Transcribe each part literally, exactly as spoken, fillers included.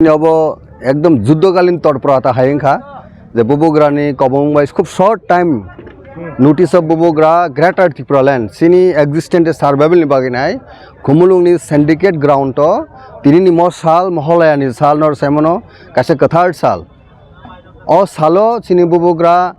Obo ekdom juddokalin torpora ta hai wngkha je bubugrani kobong bai khub short time notice of bubugra Greater Tipraland chini existence survival ni bagwi nai Khumulwngni syndicate ground o tinini mo sal Mohalayani sal nor saimano kaisa kwthar sal. O salo chini bubugra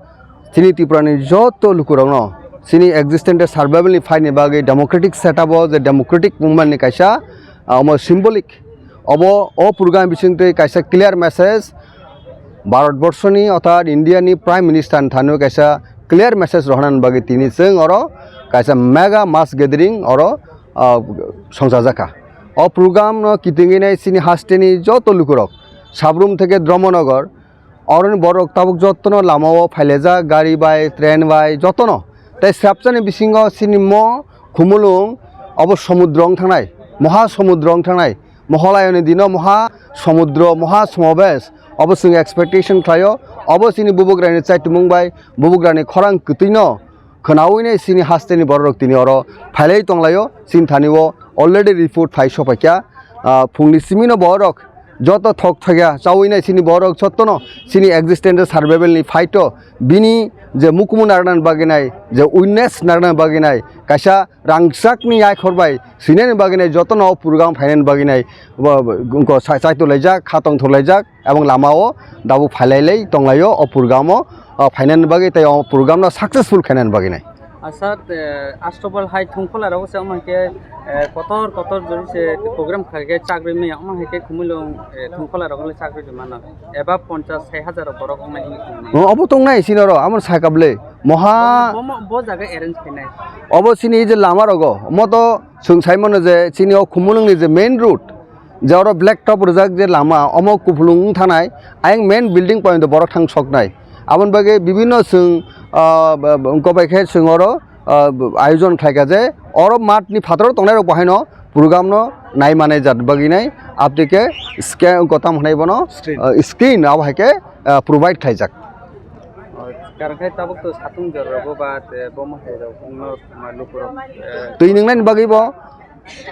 chini Tripurani joto lukurokno chini existence survival ni fight ni bagwi democratic setup o je democratic movement ni kaisa, ah, omo symbolic. Obo o program bisingtwi kaisa clear message Bharat Borshoni orthat India ni Prime Minister ni thani kaisa clear message rohorna bagwi tini chwng oro kaisa mega mass gathering oro, ah, songchajakha. O program no kitingwi nai chini hasteni joto lukurok Sabrum theke Dharmanagar, oroni borok tabuk jotono lamao phailajak, gari bai, train bai, jotono. Tei swrapchani bisingo chini mo Khumulwng obo somudro wng thangnai, moha somudro wng thangnai, Mohalayani dino moha somudro, moha somabesh, obo chwng expectation khlaio. Obo chini bubugrani chaitumung bai, bubugrani khorang kwtwino khwnawi nai chini hasteni bororok tini oro phailai tonglaio. Chini thani o already report phai sopaikha. Ah, phungni simino borok joto thok thokya chawi nai chini borok jotono chini existence survival ni fight o bini je mukumu narwknani bagwi nai, je witness narwknani bagwi nai, kaisa rangchakni yakhor bai swinani bagwi nai, jotono o program phainani bagwi nai, bo, bo, wngkha sa-, chaitulaijak, khatong thorlaijak, ebong lamao dabuk phailailai tonglaio o program o, o phainani bagwi tei o program no successful khainani bagwi nai. Asa, eh, Astobal hai Thungkhola rogo se omo hai khe, eh, kotor kotor jori se program khaikhe chakri maya, omo hai khe Khumulwng, eh, Thungkhola rogo le chakri di mano. Eba ponchas sai hajar borok omo hai khe. O, obo tongnai sini oro, amo sakable. Moha. Bo, bo, bo jaga arrange khainai. Obo sini je lama rogo, omo to Chwng sai mano je chini o Khumulwngni je main road, je oro black top rwjak je lama, omo kupulung wng thanai, ayang main building point borok thang soknai. Aboni bagwi bibinno chwng, ah, ba, ba, wngkha bai khe chwng oro, ah, ayojon khlaikha je oro math ni phataro tongnai rok bo haino program no nai manai jat bagwi nai, abtwi khe scan wngkha tamo hwnai bono, Screen. Ah, screen abo hai khe, ah, provide khlaijak. Karon khe tabuk to satung jora rogo ba, eh, bo ma hai rok wngno ma lukurok, eh, twi nwngnani bagwi bo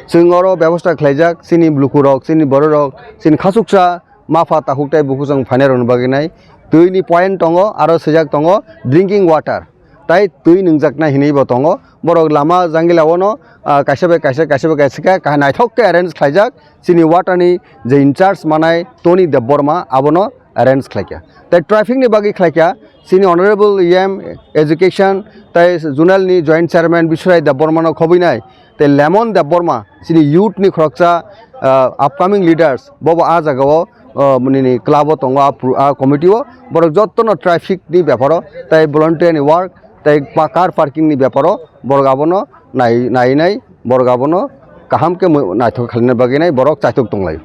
chwng oro bebosta khlaijak, chini lukurok, chini bororok, chini khachuksa mapha takhuk tai bukhuk chwng phainairokni bagwi nai twini point tongo, aro swijak tongo drinking water, tai twi nwngjaknai hinwi bo tongo. Borok lama jangilao no, ah, kaisa bai kaisa, kaisa bai kaisa khe kaham naithok khe arrange khlaijak. Chini water ni je in charge manai Tony Debbarma abono arrange khlaikha. Tai traffic ni bagwi khlaikha, chini honorable E M education tai zonal ni joint chairman Biswai Debbarma no khobwi nai, tai Lemon Debbarma chini youth ni khoroksa, ah, upcoming leaders bobo ah jagao, ah, nini club o tongo, ah, pro-, ah, committee o borok jotono traffic ni beparo tai volunteer ni work tai pa-, car parking ni beparo borok abono nai, nai nai borok abono kaham khe mo-, naithok khlaina bagwi nai borok chaitok tonglaio.